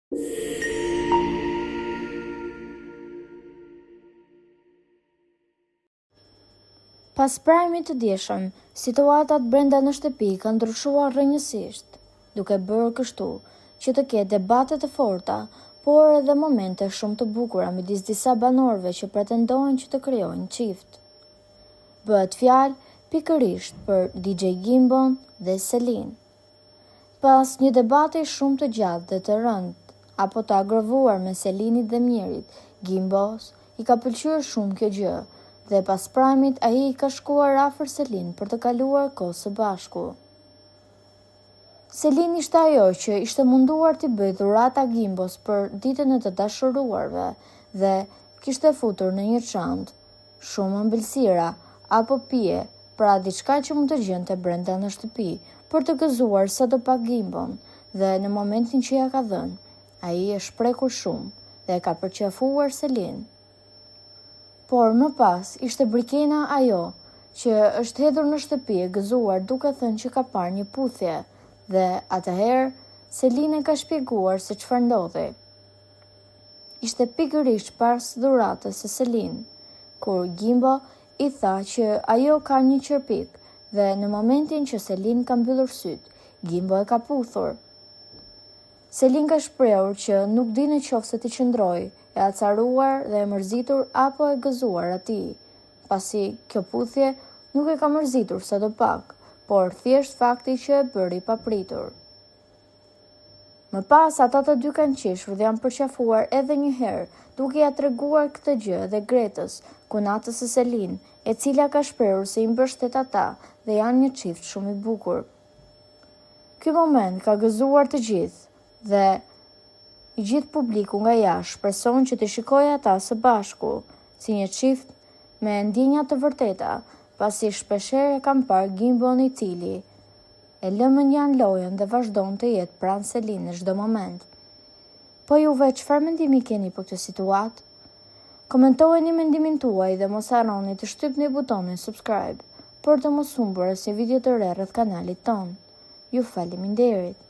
Pas prajmit të djeshëm, situatat brenda në shtëpi kanë ndryshuar rrënjësisht, duke bërë kështu që të ketë debate të forta, por edhe momente shumë të bukura midis disa banorëve që pretendojnë që të krijojnë çift. Bëhet fjalë pikërisht për DJ Gimbon dhe Selin. Pas një debati shumë të gjatë dhe të rëndë, apo të agrovuar mes Selinit dhe Mirit, Gimbos i ka pëlqyer shumë kjo gjë dhe pas prajmit ai i ka shkuar afër Selin për të kaluar kohë së bashku. Selin ishte ajo që ishte munduar t'i bëjë dhurata Gimbos për ditën e të dashuruarve dhe kishte futur në një çantë shumë ëmbëlsira apo pije, pra diçka që mund të gjente brenda në shtëpi, për të gëzuar sado pak Gimbon, dhe në momentin që ia ka dhënë, ai është prekur shumë dhe e ka përqafuar Selin. Por më pas ishte Brikena ajo që është hedhur në shtëpi e gëzuar duke thënë që ka parë një puthje dhe atëherë Selin e ka shpjeguar se çfarë ndodhi. Ishte pikërisht pas dhuratës së Selin, kur Gimbo i tha që ajo ka një qerpik dhe në momentin që Selin ka mbyllur sytë, Gimbo e ka puthur. Selin ka shprehur që nuk di në qoftë se t'i qëndrojë e acaruar dhe e mërzitur apo e gëzuar atij, pasi kjo puthje nuk e ka mërzitur sado pak, por thjesht fakti që e bëri papritur. Më pas, ata të dy kanë qeshur dhe janë përqafuar edhe një herë, duke ia treguar këtë gjë edhe Gretës, kunatës së Selin, e cila ka shprehur se i mbështet ata dhe janë një çift shumë i bukur. Ky moment ka gëzuar të gjithë dhe i gjithë publiku nga jashtë shpreson që t'i shikojë ata së bashku, si një çift me ndjenja të vërteta, pasi shpeshherë e kanë parë Gimbon i cili E lë mënjanë lojën dhe vazhdon të jetë pranë Selin në çdo moment. Po juve çfarë mendimi keni për këtë situatë? Komentojeni mendimin tuaj dhe mos harroni të shtypni butonin subscribe për të mos humbur asnjë video të re rreth kanalit tonë. Ju faleminderit!